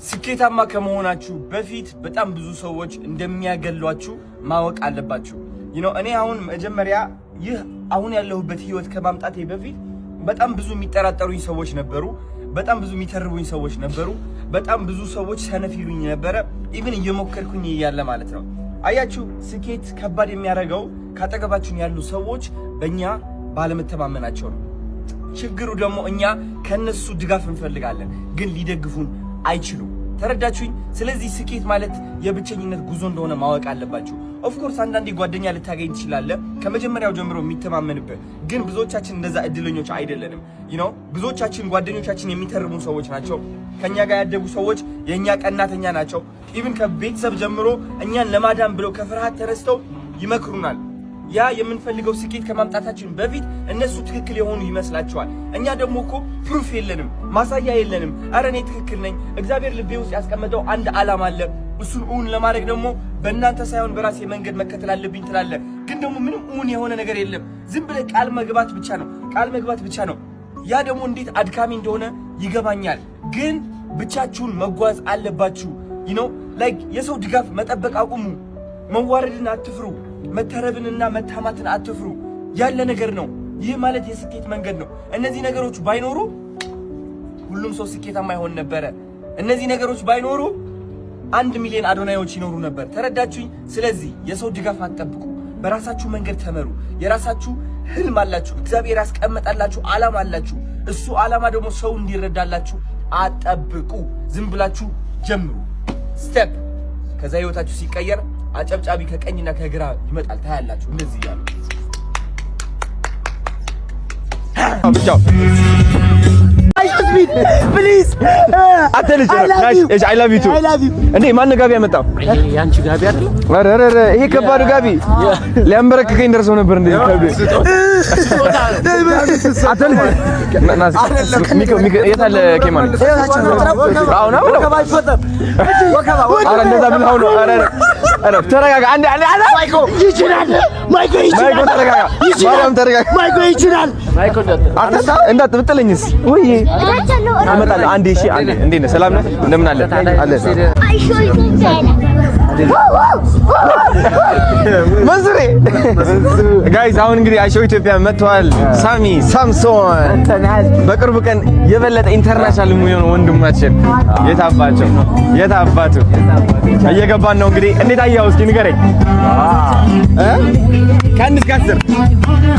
ስኬታማ ከመሆናችሁ በፊት በጣም ብዙ ሰዎች እንደሚያገሏችሁ ማወቅ አለባችሁ። እኔ አሁን መጀመሪያ ይህ አሁን ያለሁበት ህይወት ከማምጣቴ በፊት በጣም ብዙ የሚጠራጠሩኝ ሰዎች ነበሩ። በጣም ብዙ የሚተርቡኝ ሰዎች ነበሩ። በጣም ብዙ ሰዎች ሰነፍ ይሉኝ ነበረ። Even እየሞከርኩኝ እያለ ማለት ነው። አያችሁ፣ ስኬት ከባድ የሚያደርገው ካጠገባችን ያሉ ሰዎች በእኛ ባለመተማመናቸው ነው። ችግሩ ደግሞ እኛ ከነሱ ድጋፍ እንፈልጋለን፣ ግን ሊደግፉን አይችሉም። ተረዳችሁኝ? ስለዚህ ስኬት ማለት የብቸኝነት ጉዞ እንደሆነ ማወቅ አለባችሁ። Of course አንዳንዴ ጓደኛ ልታገኝ ትችላለህ፣ ከመጀመሪያው ጀምሮ የሚተማመንብህ። ግን ብዙዎቻችን እንደዛ እድለኞች አይደለንም። ብዙዎቻችን ጓደኞቻችን የሚተርቡን ሰዎች ናቸው። ከኛ ጋር ያደጉ ሰዎች የእኛ ቀናተኛ ናቸው። Even ከቤተሰብ ጀምሮ እኛን ለማዳን ብለው ከፍርሃት ተነስተው ይመክሩናል። ያ የምንፈልገው ስኬት ከማምጣታችን በፊት እነሱ ትክክል የሆኑ ይመስላቸዋል። እኛ ደግሞ እኮ proof የለንም፣ ማሳያ የለንም። አረ እኔ ትክክል ነኝ፣ እግዚአብሔር ልቤ ውስጥ ያስቀመጠው አንድ ዓላማ አለ። እሱን እውን ለማድረግ ደግሞ በእናንተ ሳይሆን በራሴ መንገድ መከተል አለብኝ ትላለህ። ግን ደግሞ ምንም እውን የሆነ ነገር የለም። ዝም ብለህ ቃል መግባት ብቻ ነው፣ ቃል መግባት ብቻ ነው። ያ ደግሞ እንዴት አድካሚ እንደሆነ ይገባኛል። ግን ብቻችሁን መጓዝ አለባችሁ። Like የሰው ድጋፍ መጠበቅ አቁሙ። መዋረድን አትፍሩ። መተረብንና መታማትን አትፍሩ። ያለ ነገር ነው። ይህ ማለት የስኬት መንገድ ነው። እነዚህ ነገሮች ባይኖሩ ሁሉም ሰው ስኬታማ ይሆን ነበረ። እነዚህ ነገሮች ባይኖሩ 1 ሚሊዮን አዶናዮች ይኖሩ ነበር። ተረዳችሁኝ? ስለዚህ የሰው ድጋፍ አትጠብቁ። በራሳችሁ መንገድ ተመሩ። የራሳችሁ ህልም አላችሁ። እግዚአብሔር ያስቀመጣላችሁ ዓላማ አላችሁ። እሱ ዓላማ ደግሞ ሰው እንዲረዳላችሁ አትጠብቁ። ዝም ብላችሁ ጀምሩ። Step። ከዛ ህይወታችሁ ሲቀየር አጨብጫቢ ከቀኝና ከግራ ይመጣል። ታያላችሁ። እንደዚህ እያሉ ብቻው። Please. አንተ ልጅ፣ I love you too። እንዴ፣ ማን ጋቢ ያመጣው? ያንቺ ጋቢ አይደለም? ኧረ ኧረ፣ ይሄ ከባዱ ጋቢ ሊያንበረክከኝ ደርሰው ነበር። እንዴ አንተ ልጅ፣ ሚኮ ሚኮ፣ የት አለ ኬማን? አሁን አሁን፣ ኧረ እንደዛ ብለኸው ነው። ኧረ ኧረ ተረጋጋ። አንዴ አንዴ አንዴ። ማይኮ ይችላል። ማይኮ ይችላል። ማይኮ ተረጋጋ። ማርያም ተረጋጋ። ማይኮ ይችላል። አንተ እንዳትጥለኝስ ወይ አመጣለሁ። አንዴ እሺ፣ አንዴ። እንዴት ነህ? ሰላም ነህ? እንደምን አለ አለ መንሱሬ። Guys፣ አሁን እንግዲህ አይሾው ኢትዮጵያ መጥተዋል። ሳሚ ሳምሶን በቅርቡ ቀን የበለጠ international የሚሆን ወንድማችን፣ የታባቸው የታባቱ እየገባን ነው። እንግዲህ እንዴት አየኸው? እስኪ ንገረኝ እ ከ1 እስከ 10።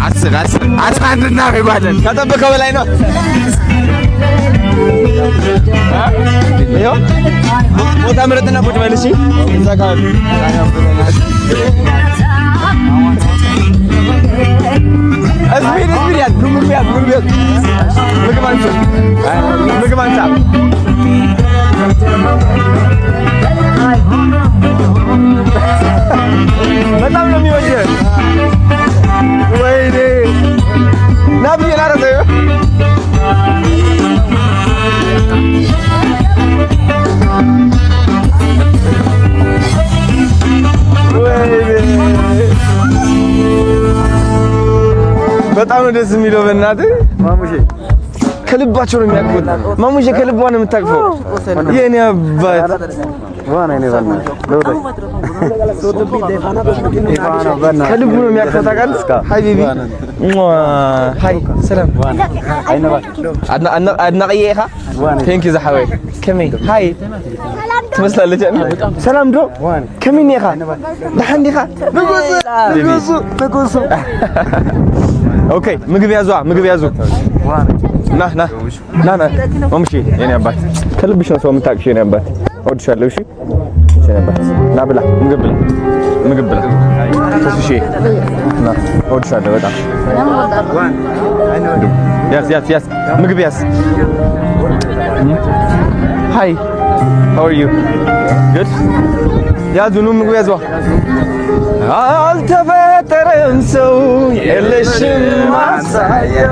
10 10 11 እናደርገዋለን። ከጠበቀው በላይ ነው። ይኸው ቦታ ምረጥና ቁጭ በል። እሺ፣ እዛ አካባቢ። ስፒድ ስፒድ ያዝ፣ ምግብ ያዝ፣ ምግብ ያዝ፣ ምግብ አንሳ፣ ምግብ አንሳ። በጣም ነው የሚወድህ። ወይኔ፣ ና ብዬ ና ረሰ። ወይኔ፣ በጣም ነው ደስ የሚለው። በእናትህ ማሙሼ ከልባቸው ነው የሚያቅፉት። ማሙሼ ከልቧ ነው የምታቅፈው። የኔ አባት፣ ከልቡ ነው የሚያቅፈው። ታውቃለህ? Hi baby፣ hi፣ ሰላም። አድናቂዬ ኢኻ። Thank you ዝሓወይ። ከመይ? Hi ትመስላለች። ሰላም ዶ? ከመይ ኒኻ? ደሓን ዲኻ? ንጉሱ ንጉሱ። Okay፣ ምግብ ያዟ፣ ምግብ ያዙ። ና ና ና ና ማሙሼ፣ የኔ አባት፣ ከልብሽ ነው ሰው የምታቅሽ። የኔ አባት፣ እወድሻለሁ። እሺ የኔ አባት፣ ና ብላ፣ ምግብ ብላ፣ ምግብ ብላ። ተስፍሼ ና፣ እወድሻለሁ በጣም። ያዝ ያዝ ያዝ፣ ምግብ ያዝ። Hi, how are you? Good። ያዙ፣ ኑ ምግብ ያዟ። አልተፈጠረም ሰው የለሽም ማሳያ።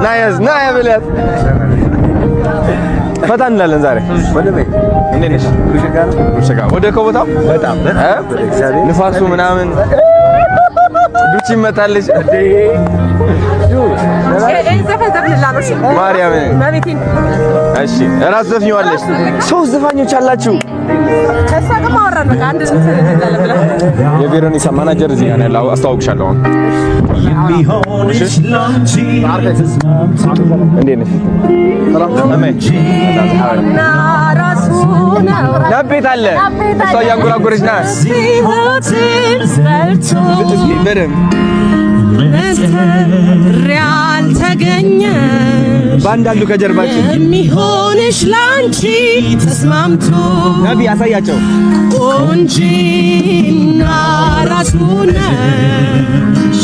ና ያዝ፣ ና ያብል፣ ያዝ። ፈታ እንላለን ዛሬ። እንዴት ነሽ? ወደ ከቦታው በጣም ንፋሱ ምናምን ዱቺ መጣለች። ማርያም እሺ፣ እራስ ዘፍኚዋለች። ሶስት ዘፋኞች አላችሁ። የቬሮኒካ ማናጀር እዚህ ጋር ነው ያለው። አስተዋውቅሻለሁ። አሁን እንዴት ነሽ? ናቤት አለ እሷ እያንጎራጎረች ና በደምብ ባንድ አሉ ከጀርባችን የሚሆንሽ ላንቺ ተስማምቶ ነቢ አሳያቸው። ቆንጂና ራሱ ነሽ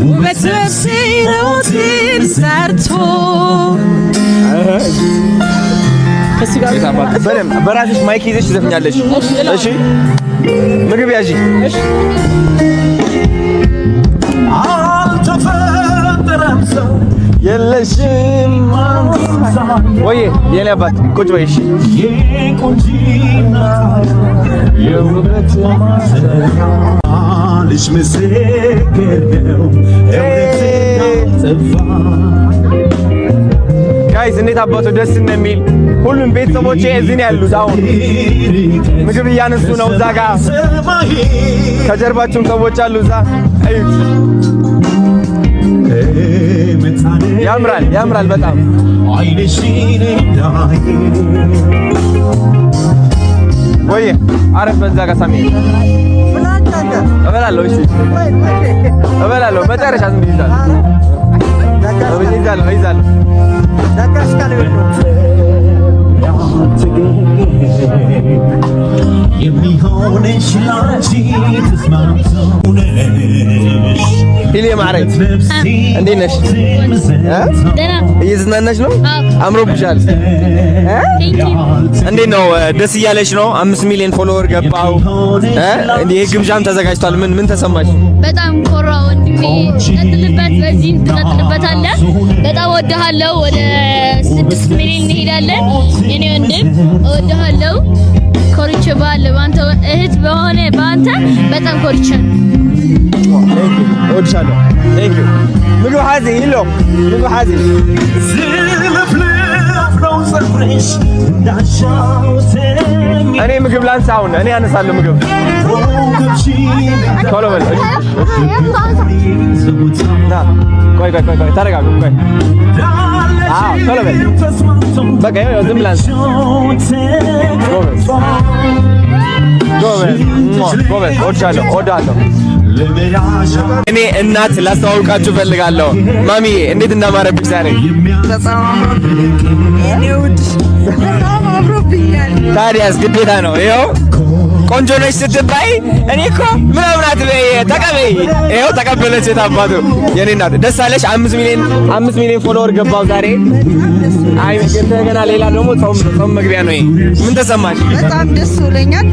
ውበት ሲሮትን ሰርቶ በደምብ በራስሽ mic ይዘሽ ትዘፍኛለሽ። እሺ ምግብ ያዢ። አልተፈጠረም ሰው የለሽም ወይ የኔ አባት ቁጭ በይ። እሺ የቁንጂና የውበት ማሰሪያ ምስክር ነው እውነት እንዳልጠፋ። Guys እንዴት አባቱ ደስ እንደሚል ሁሉም ቤተሰቦቼ እዚህ ነው ያሉት። አሁን ምግብ እያነሱ ነው እዛ ጋ ከጀርባችሁም ሰዎች አሉ እዛ እዩት። ያምራል ያምራል በጣም። ወይ አረፍ በዛ ጋ ሳሚ እበላለሁ። እሺ እበላለሁ። መጨረሻ ዝም ብዬ ይዛለሁ ይዛለሁ ይዛለሁ። የሚሆንሽ ላንቺ ተስማምቶ ነሽ ሂሊ ማዕረግ እንዴት ነሽ? እየዝናናሽ ነው? አምሮብሻል። እንዴት ነው? ደስ እያለሽ ነው? 5 ሚሊዮን follower ገባው። ይሄ ግብዣም ተዘጋጅቷል። ምን ምን ተሰማሽ? በጣም ኮራ ወንድሜ። ቀጥልበት፣ በዚህ ትቀጥልበታለህ። በጣም እወድሃለሁ። ወደ 6 ሚሊዮን እንሄዳለን። የኔ ወንድም እወድሃለሁ። ኮርቼብሃለሁ። በአንተ እህት በሆነ በአንተ በጣም ኮርቻለሁ። እወድሻለሁ። Thank you። ምግብ ሓዚ ኢሎ ምግብ ሓዚ። ዝልፍልፍ ነው ፀጉርሽ እንዳሻው ተኝ። እኔ ምግብ ላንሳ አሁን እኔ አነሳለሁ ምግብ። ቶሎ በል። ና ቆይ ቆይ ቆይ ቆይ ተረጋጉ። ቆይ አዎ ቶሎ በል በቃ ይኸው ዝም ብለህ አንሳ። ጎበዝ ጎበዝ ጎበዝ። እወድሻለሁ እወድሃለሁ። እኔ እናት ላስተዋውቃችሁ እፈልጋለሁ። ማሚዬ እንዴት እንዳማረብሽ ዛሬ። በጣም አምሮብኛል። ታዲያስ ግዴታ ነው። ይኸው ቆንጆ ነች ስትባይ እኔ እኮ ምናምን አትበይ፣ ተቀበይ። ይኸው ተቀበለች። የታባቱ የኔ እናት ደስ አለሽ። 5 ሚሊዮን 5 ሚሊዮን follower ገባው ዛሬ። አይ እንደገና ሌላ ደግሞ ጾም ጾም መግቢያ ነው ይሄ። ምን ተሰማሽ? በጣም ደስ ብሎኛል።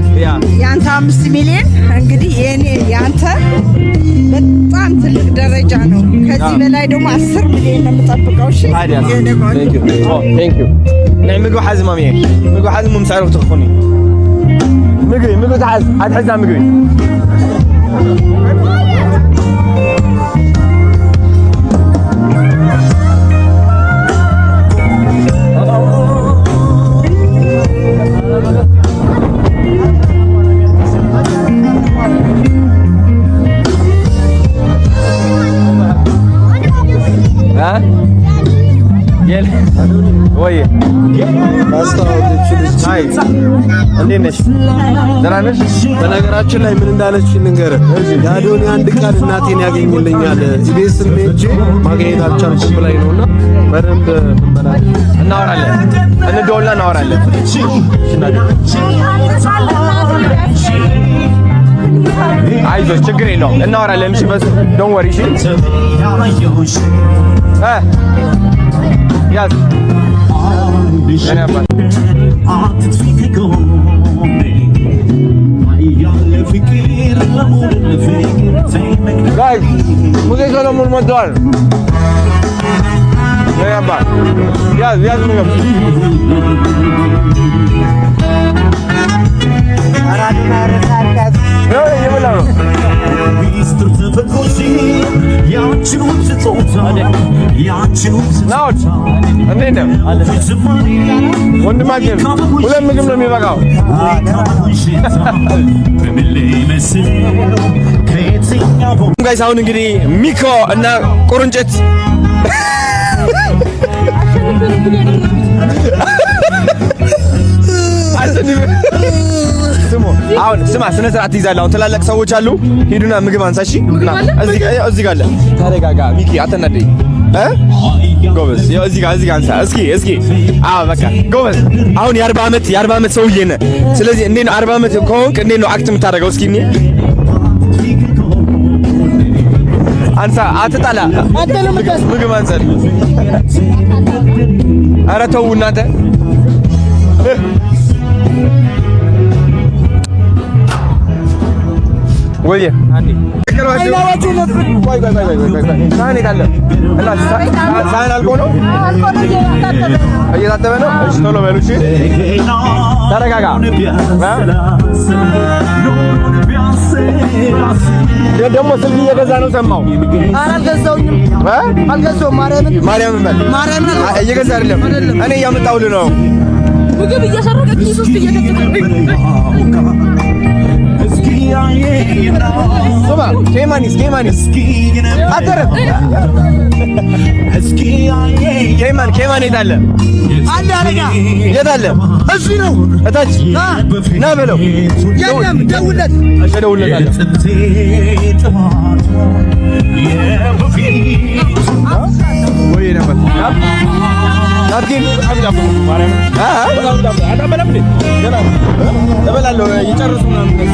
የአንተ 5 ሚሊዮን እንግዲህ የኔ የአንተ በጣም ትልቅ ደረጃ ነው። ከዚህ በላይ ደግሞ 10 ሚሊዮን ነው የምጠብቀው። እሺ ታዲያስ የኔ ቆንጆ። Thank you። ናይ ምግቢ ሓዚ ማሚዬ ምግቢ ሓዚ ሞ ምስ ዕረፍቲ ክኾኒ ምግቢ ምግቢ ትሓዝ ኣትሕዛ ምግቢ። ወይ hi እንዴት ነሽ? ደህና ነሽ? በነገራችን ላይ ምን እንዳለች ልንገርህ። የአዶኒ አንድ ቃል እናቴን ያገኝልኛል ኢቤስም ሄጄ ማግኘት አልቻልኩም ብላኝ ነውና በደንብ እንበላለን። እናወራለን፣ እንደውልና እናወራለን። እሺ እናቴ አይዞሽ፣ ችግር የለውም እናወራለን። እሺ በሱ don't worry። እሺ ያዝ የኔ አባት። አትጥፊ ከጎኔ ያለ ፍቅር ለመውደድ ፍቅር ተይ። Guys ሙሴ ሰለሞን መጥተዋል። የኔ አባት ያዝ ያዝ ምግብ። ይኸው እየበላ ነው። ሚስጥር ተፈጥሮሽ ናኦድ እንዴት ነህ ወንድማችን? ሁለት ምግብ ነው የሚበቃው። Guys አሁን እንግዲህ ሚኮ እና ቁርንጭት ስሙ አሁን ስማ፣ ስነ ስርዓት ትይዛለህ። አሁን ትላልቅ ሰዎች አሉ። ሂዱና ምግብ አንሳ። እሺ፣ እዚህ ጋር አለ። ተረጋጋ ሚኪ፣ አትናደኝ እ ጎበዝ። እዚህ ጋር እዚህ ጋር አንሳ። እስኪ እስኪ። አዎ በቃ ጎበዝ። አሁን የ40 ዓመት ሰውዬ ነህ። ስለዚህ እንዴት ነው 40 ዓመት ከሆንክ እንዴት ነው act የምታደርገው? እስኪ እኔ አንሳ፣ አትጣላ። ምግብ አንሳ። ኧረ ተው እናንተ። ወይ ሳህን የት አለ? ሳህን አልቆ ነው እየታጠበ ነው። እሺ ቶሎ በሉ። እሺ ተረጋጋ። ደግሞ ስልክ እየገዛ ነው ሰማሁ። አልገዛሁኝም፣ አልገዛሁም። ማርያምን ማርያምን በል ማርያምን እየገዛ አይደለም፣ እኔ እያመጣሁልህ ነው። ምግብ እየሰረቀ ኪስ ውስጥ እየከተተ። ስማ ኬማኒስ ኬማኒስ አተረፍ ኬማን ኬማን የት አለ? አለ አለጋ የት አለ? እዚህ ነው። እታች ና በለው። የለም ደውልለት። እሺ እደውልለታለሁ። ወይ ነበር napkin እበላለሁ። ይጨርሱ ምናምን።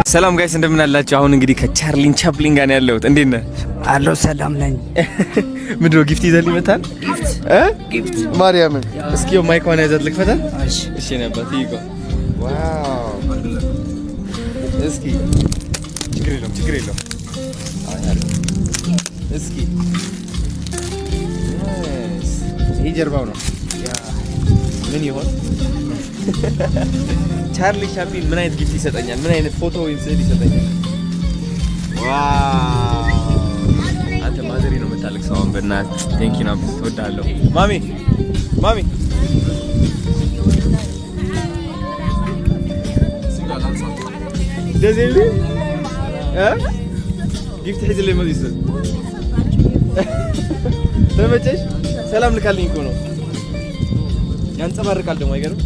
ሰላም guys እንደምን አላችሁ? አሁን እንግዲህ ከቻርሊን ቻፕሊን ጋር ነው ያለሁት። እንዴት ነህ? አለሁ ሰላም ነኝ። ምንድን ነው gift ይዘህልኝ መጥተሃል? Gift ማርያምን። እስኪ mic ኳን ያዛት ልክፈታል። እሺ ነበር ትይቆ wow። እስኪ ችግር የለውም ችግር የለውም። እስኪ ይሄ ጀርባው ነው። ምን ይሆን? ቻርሊ ቻፕሊን ምን አይነት gift ይሰጠኛል? ምን አይነት ፎቶ ወይም ስዕል ይሰጠኛል? Wow! አንተ ማዘሬ ነው የምታለቅሰው አሁን። በእናትህ thank you ነው፣ እወድሃለሁ። ማሚ ማሚ ደዚህ gift ሒዝለይ መፂኡ ተመቸሽ? ሰላም ልካልኝ እኮ ነው። ያንጸባርቃል ደግሞ አይገርም?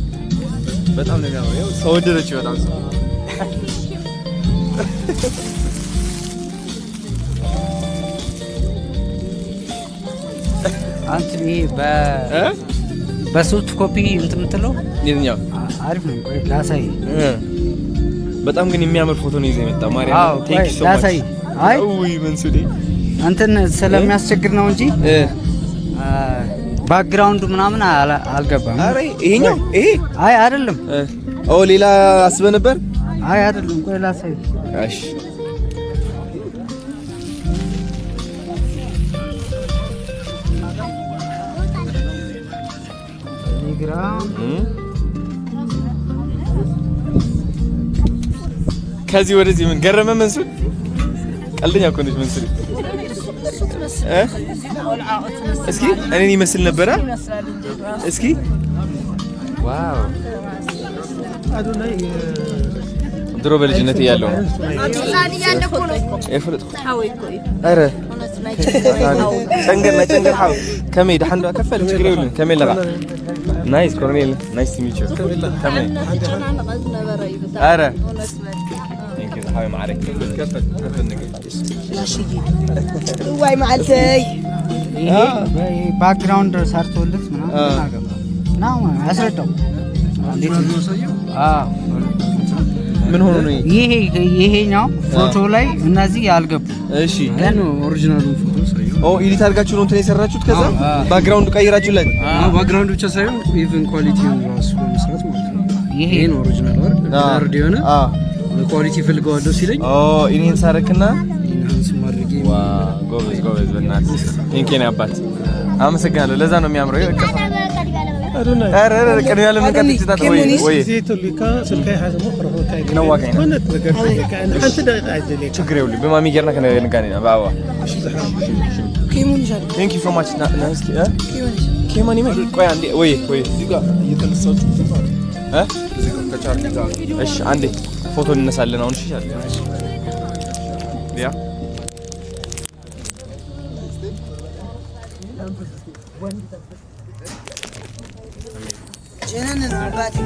በጣም ነው የሚያምረው። ሰው ወደደችው በጣም ሰው። አንተ ይሄ በ soft copy እንትን የምትለው የትኛው አሪፍ ነው። ቆይ ላሳይ። በጣም ግን የሚያምር ፎቶ ነው ይዘህ የመጣ ማርያም። Thank you so much። ላሳይ። አይ ውይ መንሱዴ እንትን ስለሚያስቸግር ነው እንጂ background ኡ ምናምን አልገባም። አረ ይሄኛው ይሄ አይ አይደለም። ኦ ሌላ አስበህ ነበር? አይ አይደለም። ቆይ ላሳይ። እሺ ቴሌግራም ከዚህ ወደዚህ ምን ገረመ መንሱር? ቀልደኛ እኮ ነች መንሱር። እስኪ እኔን ይመስል ነበረ። እስኪ wow ድሮ በልጅነት እያለሁ ነው። ኧረ ጨንገር ናይ ጨንገር ሓው ከመይ ድሓን ዶ ከፈል ችግር የብሉን ከመይ ኣለኻ nice ኮሎኔል nice to meet you ከመይ ኧረ thank you ዝሓወይ ማዕረግ ከፈል ከፈል ነገር እዋይ መዓልተይ ይሄ background ሰርቶለት ምናምን አገባ እና አስረዳው። አዎ ምን ሆኖ ነው ይሄ ይሄኛው ፎቶ ላይ እነዚህ ያልገቡ እሺ ግን original ኡን ፎቶ ሳየው ኦ edit አድርጋችሁ ነው እንትን የሰራችሁት ከዛ background ኡ ቀይራችሁለት Background ብቻ ሳይሆን even quality ውን ራሱ በመስራት ማለት ነው። ይሄ ይሄ ነው original ኡ አይደል? Blurred የሆነ quality ፈልገዋለሁ ሲለኝ ኦ enhance አደረክና Enhance ማድረጌ Wow ጎበዝ ጎበዝ በእናትህ thank you አባት አመሰግናለሁ ለዛ ነው የሚያምረው ይኸው እቅፍ ኧረ ኧረ ቅድሚያ ለምን ወይ ክንዋጋዕ ኢና። ችግር የብሉ፣ ብማሚ ጌርና ክንጋን ኢና ብኣዋ። Thank you so much. እስኪ ኬማኒ ቆይ አንዴ። ወይ ወይ እ እሺ አንዴ ፎቶ እንነሳለን አሁን። እሺ yeah። ጀነን ነው አባቴ።